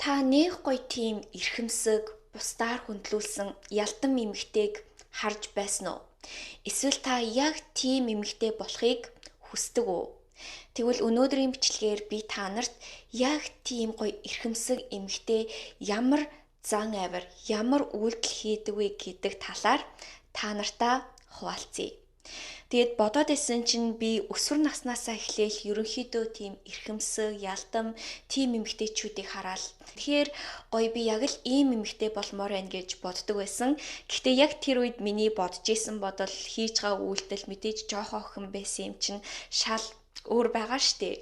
Та нэх гоё тийм эрхэмсэг, бусдаар хүндлүүлсэн ялдан эмэгтэйг харж байсан уу? Эсвэл та яг тийм эмэгтэй болохыг хүсдэг үү? Тэгвэл өнөөдрийн бичлэгээр би та нарт яг тийм гоё эрхэмсэг эмэгтэй ямар зан авир, ямар үйлдэл хийдэг вэ гэдэг талаар та нартаа хуваалцъя. Тэгээд бодоод байсан чинь би өсвөр наснаасаа эхлээл ерөнхийдөө тийм эрхэмсэг, ялдам тийм эмэгтэйчүүдийг хараал. Тэгэхээр гоё би яг л ийм эмэгтэй болмоор байна гэж боддог байсан. Гэхдээ яг тэр үед миний бодож исэн бодол, хийж байгаа үйлдэл мэдээж жоохон охин байсан юм чинь шал өөр байгаа штэ.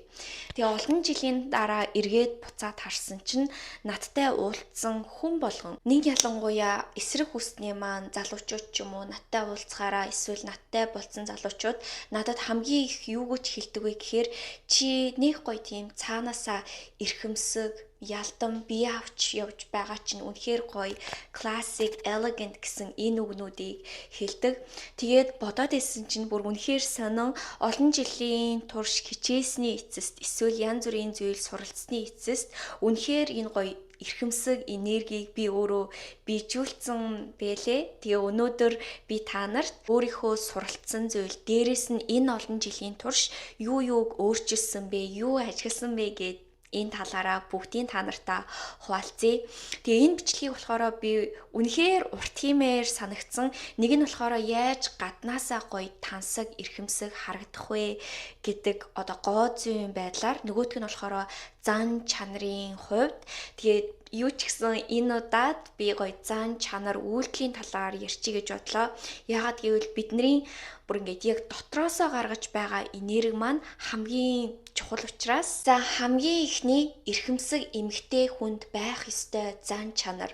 Тэгээ олон жилийн дараа эргээд буцаад харсан чинь надтай уулзсан хүн болгон нэг ялангуяа эсрэг хүсний маань залуучууд ч юм уу надтай уулзахаараа эсвэл надтай болцсон залуучууд надад хамгийн их юу гэж хэлдэг вэ гэхээр чи нэг гоё тийм цаанаасаа эрхэмсэг, ялдан бие авч явж байгаа чинь үнэхээр гоё, classic, elegant гэсэн энэ үгнүүдийг хэлдэг. Тэгээд бодоод исэн чинь бүр үнэхээр сонин олон жилийн турш хичээсний эцэст эсвэл янз бүрийн зүйл суралцсны эцэст үнэхээр энэ гоё эрхэмсэг энергийг би өөрөө биежүүлсэн бэлээ. Тэгээ өнөөдөр би та нарт өөрийнхөө суралцсан зүйл, дээрэс нь энэ олон жилийн турш юу юуг өөрчилсөн бэ, юу ажигласан бэ гэд энэ талаараа бүгдийн та нартаа хуваалцъя. Тэгээ энэ бичлэгийг болохоор би үнэхээр урт хиймээр санагдсан. Нэг нь болохоор яаж гаднаасаа гоё тансаг, эрхэмсэг харагдах вэ гэдэг одоо гоо зүйн байдлаар, нөгөөх нь болохоор зан чанарын хувьд. Тэгээд юу ч гэсэн энэ удаад би гоё зан чанар, үйлдэлийн талаар ярьчих гэж бодлоо. Яагаад гэвэл бидний бүр ингээд яг дотроосоо гаргаж байгаа энерги маань хамгийн чухал учраас. За, хамгийн эхний эрхэмсэг эмэгтэй хүнд байх ёстой зан чанар,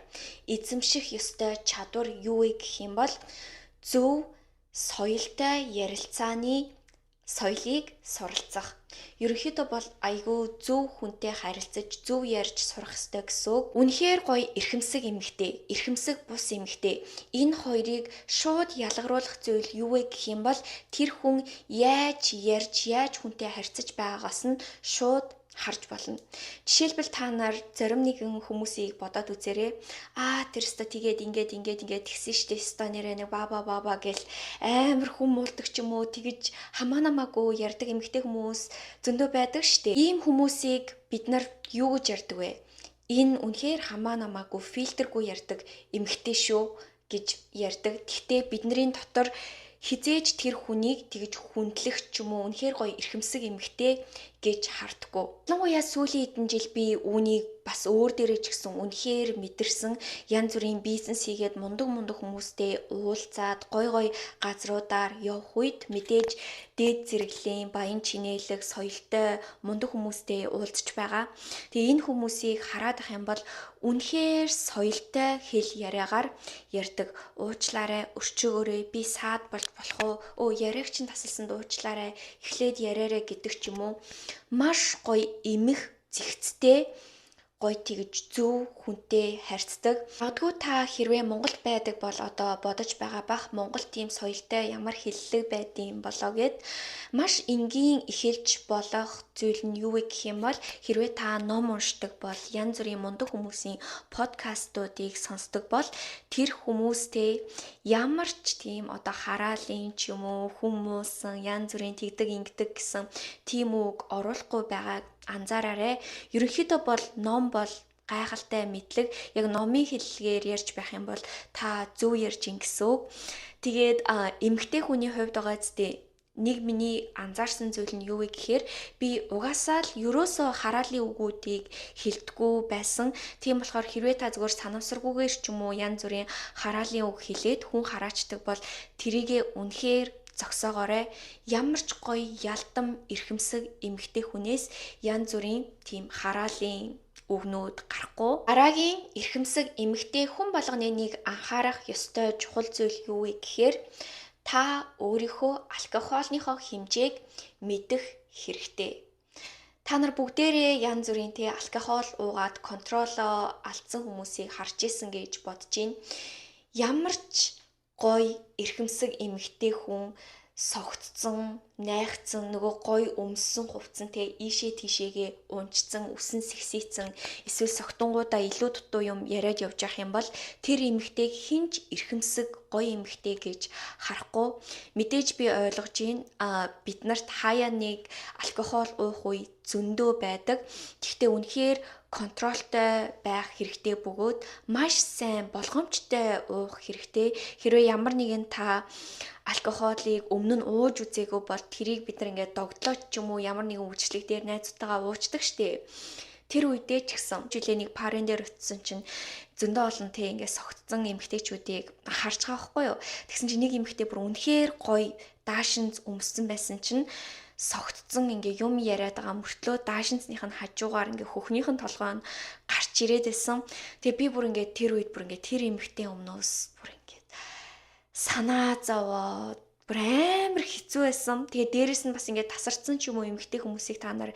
эзэмших ёстой чадвар юу вэ гэх юм бол зөв соёлтой ярилцааны соёлыг суралцах. Ерөнхийдөө бол айгүй зөв хүнтэй харилцаж, зөв ярьж сурах ёстой гэсэн үг. Үнэхээр гоё эрхэмсэг эмэгтэй, эрхэмсэг бус эмэгтэй. Энэ хоёрыг шууд ялгаруулах зүйл юу вэ гэх юм бол тэр хүн яаж ярьж, яаж хүнтэй харьцаж байгаагаас нь шууд харж болно. Жишээлбэл та нар зарим нэгэн хүмүүсийг бодоод үзээрэй. Аа, тэр өстө тэгээд ингээд ингээд ингээд тэгсэн штэ, өстө нэрээ нэг ба ба ба ба гэл амар хүм муулдаг ч юм уу, тэгэж хамаа намаагүй ярьдаг эмэгтэй хүмүүс зөндөө байдаг штэ. Ийм хүмүүсийг бид нар юу гэж ярьдаг вэ? Энэ үнэхээр хамаа намаагүй, фильтргүй ярьдаг эмэгтэй шүү гэж ярьдаг. Гэхдээ бидний дотор хизээж тэр хүнийг тэгж хүндлэх ч юм уу, үнэхээр гоё эрхэмсэг эмэгтэй гэж хардггүй. Ялангуяа сүүлийн хэдэн жил би үүнийг бас өөр дээрээ ч гэсэн үнэхээр мэдэрсэн. Янз бүрийн бизнес хийгээд мундаг мундаг хүмүүстэй уулзаад гой гой газруудаар явах үед мэдээж дээд зэрэглэлийн баян чинээлэг, соёлтой мундаг хүмүүстэй уулзч байгаа. Тэгээ энэ хүмүүсийг хараад ах юм бол үнэхээр соёлтой хэл яриагаар ярьдаг. Уучлаарай, өрчөөгөөрэй, би саад болж болох уу? Өө, яриаг чинь тасалсанд уучлаарай, эхлээд яриарай гэдэг ч юм уу. Маш гоё эмх зэгцтэй гоё тэгж зөв хүнтэй харьцдаг. Магадгүй та хэрвээ Монголд байдаг бол одоо бодож байгаа бах, Монгол тийм соёлтой ямар хэллэг байдсан болоо гэд. Маш энгийн эхэлж болох зүйл нь юу вэ гэх юм бол хэрвээ та ном уншдаг бол, янз бүрийн мундаг хүмүүсийн подкастуудыг сонсдог бол тэр хүмүүстэй ямар ч тийм одоо хараалын ч юм уу, хүмүүсэн янз бүрийн тэгдэг ингэдэг гэсэн тийм үг оруулахгүй байгааг анзаараарай. Ерөнхийдөө бол ном бол гайхалтай мэдлэг. Яг номын хэллэгээр ярьж байх юм бол та зөв ярьж ин гэсэн үг. Тэгээд эмэгтэй хүний хувьд байгаа зү нэг миний анзаарсан зүйл нь юу вэ гэхээр би угаасаа л ерөөсөө хараалын үгүүдийг хэлдэггүй байсан. Тийм болохоор хэрвээ та зүгээр санамсаргүйгээр ч юм уу янз бүрийн хараалын үг хэлээд хүн хараачдаг бол тэрийгэ үнэхээр зогсоогоорой. Ямар ч гоё ялдам эрхэмсэг эмэгтэй хүнээс янз бүрийн тийм хараалын үгнүүд гарахгүй. Дараагийн эрхэмсэг эмэгтэй хүн болгоны нэг анхаарах ёстой чухал зүйл юу вэ гэхээр та өөрийнхөө алкоголныхоо хэмжээг мэдэх хэрэгтэй. Та нар бүгдээрээ янз бүрийн тий алкогол уугаад контролоо алдсан хүмүүсийг харж исэн гэж бодож байна. Ямар ч гоё эрхэмсэг эмэгтэй хүн Согтцсон, найхцсан, нөгөө гой өмссөн хувцсан те ийшээ тийшээгээ унчсан, үсэн сэгсийцэн эсвэл согтонгуудаа илүү дутуу юм яриад явж явах юм бол тэр эмэгтэйг хинч эрхэмсэг гоё эмэгтэй гэж харахгүй. Мэдээж би ойлгож байна. Бид нарт хаяа нэг алкогол уух үе зөндөө байдаг. Гэхдээ үнэхээр контролтой байх хэрэгтэй бөгөөд маш сайн болгоомжтой уух хэрэгтэй. Хэрвээ ямар нэгэн та алкоголыг өмнө нь ууж үзээгүй бол тэрийг бид нар ингээд догтлооч ч юм уу ямар нэгэн үйлчлэг дээр найзуудтайгаа уучдаг штеп. Тэр үедээ ч гэсэн жилээ нэг парын дээр очисон чинь зөндөө олон те ингээд согтсон эмэгтэйчүүдийг харж байгаа байхгүй юу. Тэгсэн чинь нэг эмэгтэй бүр үнэхээр гоё даашинз өмссөн байсан чинь согтцсон ингээ юм яриад байгаа мөртлөө даашинзных нь хажуугаар ингээ хөхнийх нь толгой нь гарч ирээд байсан. Тэгээ би бүр ингээ тэр үед бүр ингээ тэр эмэгтэй өмнөөс бүр ингээ санаа зовоод бүр амар хэцүү байсан. Тэгээ дээрэс нь бас ингээ тасарсан ч юм уу эмэгтэй хүмүүсийг та нар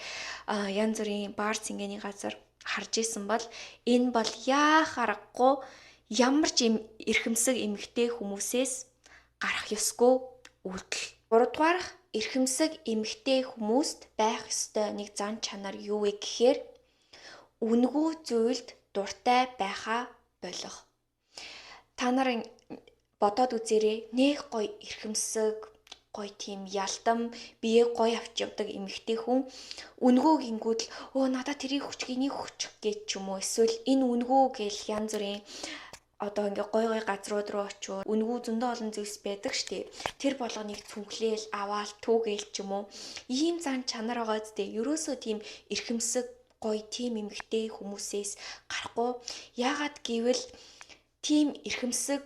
янз бүрийн бар цэнгэний газар харж исэн бол энэ бол яах аргагүй ямар ч эрхэмсэг эмэгтэй хүмүүсээс гарах ёсгүй үйлдэл. 3 дугаарх эрхэмсэг эмэгтэй хүмүүст байх ёстой нэг зан чанар юу вэ гэхээр үнэгүй зүйлд дуртай байхаа болох. Та нар бодоод үзээрэй. Нэх гоё эрхэмсэг, гоё тийм ялдам, бие гоё авч явдаг эмэгтэй хүн үнэгүй гингүүд л өө надад тэрийг өгч, энийг өгч гэж ч юм уу эсвэл энэ үнэгүй гэл янз бүрийн одоо ингээ гой гой газрууд руу очивол үнэгүй зөндөө олон зүйлс байдаг штеп. Тэр болгоныг цүнхлээл аваал түүгээл ч юм уу. Ийм зан чанар байгаа зү. Ерөөсөө тийм эрхэмсэг гоё тийм эмэгтэй хүмүүсээс гарахгүй. Яагаад гэвэл тийм эрхэмсэг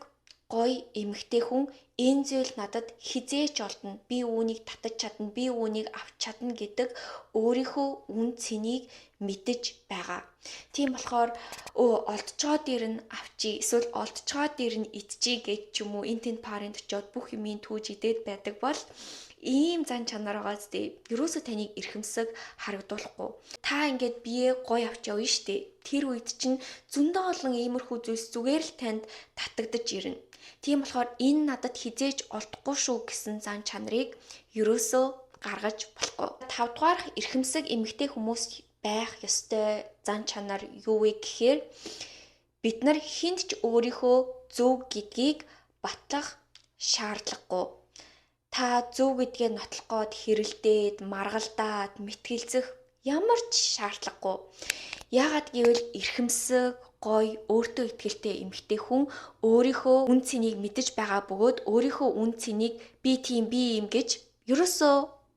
гоё эмэгтэй хүн энэ зүйл надад хизээч олдно. Би үүнийг татаж чадна, би үүнийг авч чадна гэдэг өөрийнхөө үн цэнийг мэдэж байгаа. Тийм болохоор олдцоо дээр нь авчи эсвэл олдцоо дээр нь идчихье гэж ч юм уу энэ тэнд парент очиод бүх юмыг түүж идээд байдаг бол ийм зан чанар байгаа зү. Ерөөсөө таныг эрхэмсэг харагдуулахгүй. Та ингээд бие гоё авч явна штэ. Тэр үед чинь зөндөө олон иймэрхүү зүйлс зүгээр л танд татагдаж ирнэ. Тийм болохоор энэ надад хизээж олдохгүй шүү гэсэн зан чанарыг ерөөсөө гаргаж болохгүй. 5 дугаар эрхэмсэг эмэгтэй хүмүүс байх ёстой зан чанар юу вэ гэхээр бид нар хүнд ч өөрийнхөө зөв гэдгийг батлах шаардлагагүй. Та зөв гэдгээ нотлох гээд хэрэлдээд, маргалдаад, мэтгэлцэх ямар ч шаардлагагүй. Яагаад гэвэл эрхэмсэг, гоё, өөртөө итгэлтэй эмэгтэй хүн өөрийнхөө үн цэнийг мэдэж байгаа бөгөөд өөрийнхөө үн цэнийг би тийм би юм гэж ерөөсөө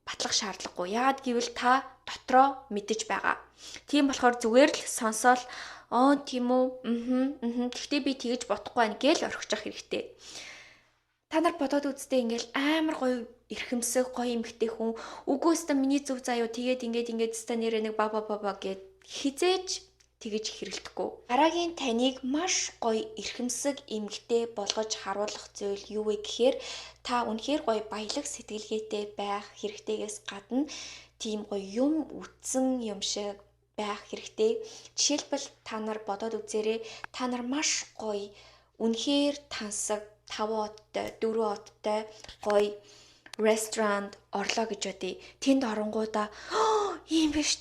батлах шаардлагагүй. Яагаад гэвэл та дотроо мэдэж байгаа. Тийм болохоор зүгээр л сонсоол аа тийм үү? Мм. Гэхдээ би тэгэж бодохгүй байна гээл орхичих хэрэгтэй. Та нар бодоод үзтээ ингээл амар гоё эрхэмсэг гоё эмэгтэй хүн үгүй өстө миний зөв заа юу тэгээд ингээд ингээд өстө нэрээ нэг ба ба ба ба гэд хизээж тэгэж хэрэлдэхгүй. Дараагийн таныг маш гоё эрхэмсэг эмэгтэй болгож харуулах зүйл юу вэ гэхээр та үнэхээр гоё баялаг сэтгэлгээтэй байх хэрэгтэйгээс гадна тийм гоё юм үтсэн юм шиг байх хэрэгтэй. Жишээлбэл та нар бодоод үзээрэй. Та нар маш гоё үнэхээр тансаг 5 одтой, 4 одтой гоё ресторанд орлоо гэж бодъё. Тэнд оронгуудаа ийм биш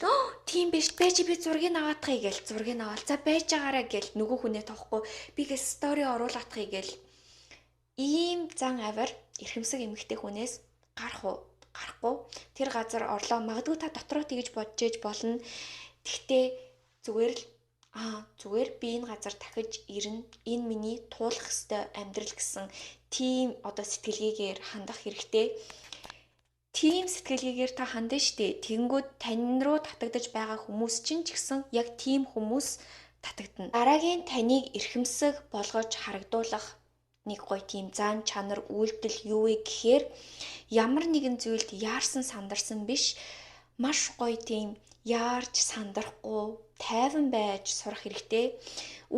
тийм биш байж би зургийг аваадахыг гээл зургийг аваал. За байж байгаарэ гээл нөгөө хүнээ тоохгүй би гээл стори оруулаадахыг гээл ийм зан авир эрхэмсэг эмэгтэй хүнээс гарах уу? Гарахгүй. Тэр газар орлоо. Магадгүй та дотроо тэгэж бодож ээж болно. Тэгтээ зүгээр л зүгээр би энэ газар дахиж ирнэ. Энэ миний туулах ёстой амьдрал гэсэн тийм одоо сэтгэлгээгээр хандах хэрэгтэй. Тийм сэтгэлгээгээр та хандна штэ. Тэгэнгүүт тань руу татагдаж байгаа хүмүүс чинь ч гэсэн яг тийм хүмүүс татагдана. Дараагийн таныг эрхэмсэг болгож харагдуулах нэг гоё тийм зан чанар үйлдэл юу вэ гэхээр ямар нэгэн зүйлд яарсан сандарсан биш маш гоё тийм яарч сандрахгүй тайван байж сурах хэрэгтэй.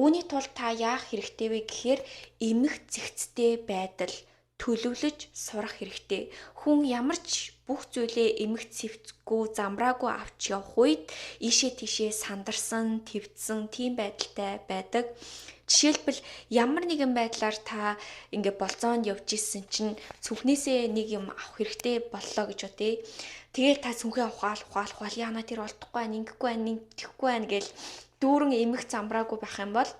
Үүний тулд та яах хэрэгтэй вэ гэхээр эмх зэгцтэй байдал төлөвлөж сурах хэрэгтэй. Хүн ямар ч бүх зүйлээ эмх цэвцгүй, замраагүй авч явах үед ийшээ тийшээ сандарсан, твдсэн тийм байдалтай байдаг. Жишээлбэл, ямар нэгэн байдлаар та ингээ болзоонд явж исэн чинь цүнхнээсээ нэг юм авах хэрэгтэй боллоо гэж бодъё. Тэгэл та цүнхээ ухаал ухаал ухаал, яана тэр олдохгүй байна, ингэхгүй байна, ингэхгүй байна гэл дүүрэн эмх замраагүй байх юм бол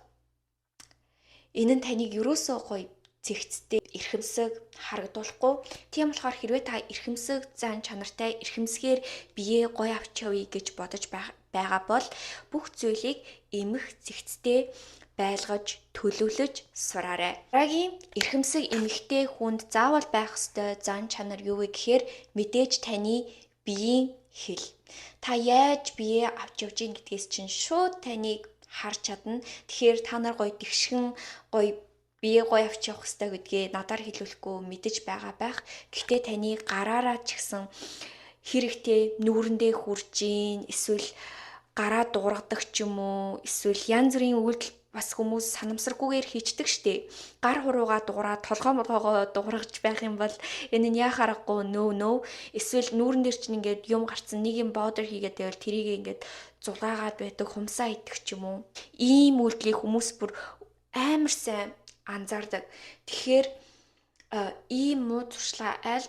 энэ нь таныг ерөөсөө гоё зэгцтэй, эрхэмсэг харагдуулахгүй. Тийм болохоор хэрвээ та эрхэмсэг зан чанартай, эрхэмсгээр биеэ гоё авч явъя гэж бодож байгаа бол бүх зүйлийг эмх зэгцтэй байлгаж, төлөвлөж сураарай. Дараагийн эрхэмсэг эмэгтэй хүнд заавал байх ёстой зан чанар юу вэ гэхээр мэдээж таны биеийн хэл. Та яаж биеэ авч явж гин гэдгээс чинь шууд таныг харж чадна. Тэгэхээр та нар гоё тэгшгэн, гоё бие гоё авч явах хэрэгтэй гэдгээ надаар хэлүүлэхгүй мэдэж байгаа байх. Гэхдээ таны гараараа ч гэсэн хэрэгтэй нүүрэндээ хүрж гин, эсвэл гараа дуургадаг ч юм уу, эсвэл янз бүрийн үйлдэл бас хүмүүс санамсаргүйгээр хийчдэг штэ. Гар хуруугаа дуураад, толгой молгоогоо дуургаж байх юм бол энэ нь яах аргагүй нөө нөө. Эсвэл нүүрэн дээр чинь ингээд юм гарцсан, нэг юм бодер хийгээд байвал тэрийг ингээд зулгаагаад байдаг, хумсаа идэх ч юм уу. Ийм үйлдэлийг хүмүүс бүр амар сайн анзаардаг. Тэгэхээр ийм муу туршлага аль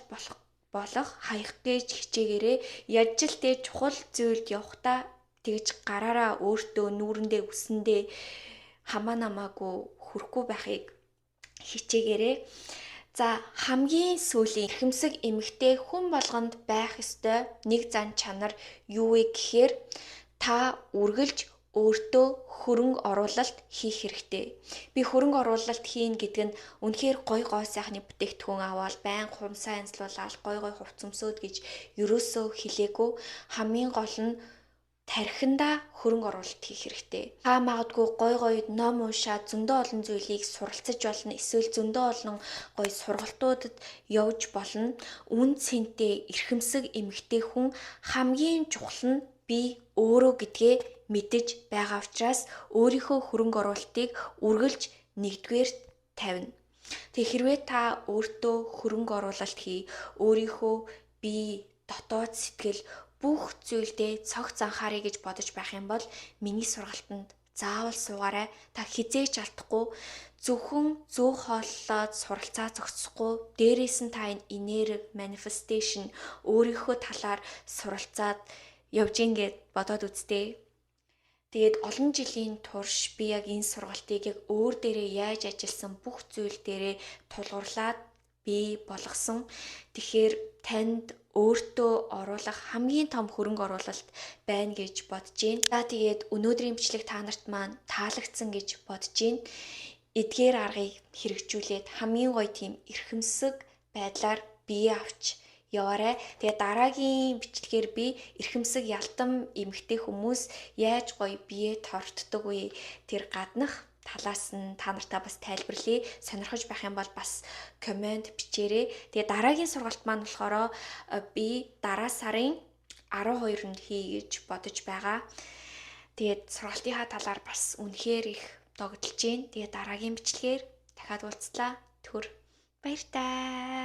болох хаях гэж хичээгээрээ. Яаж л тэ чухал зүйлд явахдаа тэгж гараараа өөртөө нүүрэндээ, үсэндээ хамаа намаагүй хүрэхгүй байхыг хичээгээрэй. За, хамгийн сүүлийн эрхэмсэг эмэгтэй хүн болгонд байх ёстой нэг зан чанар юу вэ гэхээр та үргэлж өөртөө хөрөнгө оруулалт хийх хэрэгтэй. Би хөрөнгө оруулалт хийн гэдэг нь үнэхээр гой гой сайхны бүтээгдэхүүн аваад байн хумсаа янзлуулаад гой гой хувц өмсөөд гэж ерөөсөө хэлээгүй. Хамгийн гол нь тархиндаа хөрөнгө оруулалт хийх хэрэгтэй. Та магадгүй гой гой ном уншаад зөндөө олон зүйлийг суралцаж болно. Эсвэл зөндөө олон гой сургалтуудад явж болно. Үн цэнтэй эрхэмсэг эмэгтэй хүн хамгийн чухал нь би өөрөө гэдгээ мэдэж байгаа учраас өөрийнхөө хөрөнгө оруулалтыг үргэлж нэгдүгээр тавина. Тэгээ хэрвээ та өөртөө хөрөнгө оруулалт хий, өөрийнхөө бие, дотоод сэтгэл, бүх зүйлдээ цогц анхааръя гэж бодож байх юм бол миний сургалтанд заавал суугаарай. Та хизээч алдахгүй. Зөвхөн зөв хооллоод суралцаа зогсохгүй. Дээрээс нь та энэ энерги, manifestation, өөрийнхөө талаар суралцаад явж гин гэд бодоод үзтээ. Тэгээд олон жилийн турш би яг энэ сургалтыг яг өөр дээрээ яаж ажилласан бүх зүйл дээрээ тулгуурлаад бий болгосон. Тэгэхээр танд өөртөө оруулах хамгийн том хөрөнгө оруулалт байна гэж бодож байна. За, тэгээд өнөөдрийн бичлэг та нарт маань таалагдсан гэж бодож байна. Эдгээр аргыг хэрэгжүүлээд хамгийн гоё тийм эрхэмсэг байдлаар бие авч яваарай. Тэгээ дараагийн бичлэгээр би эрхэмсэг ялтам эмэгтэй хүмүүс яаж гоё бие тортдог вэ? Тэр гаднах талаас нь та нартаа бас тайлбарлая. Сонирхож байх юм бол бас коммент бичээрэй. Тэгээ дараагийн сургалт маань болохоор би дараа сарын 12-нд хий гэж бодож байгаа. Тэгээд сургалтынхаа талаар бас үнэхээр их догдолж байна. Тэгээ дараагийн бичлэгээр дахиад уулзлаа. Түр баяртай.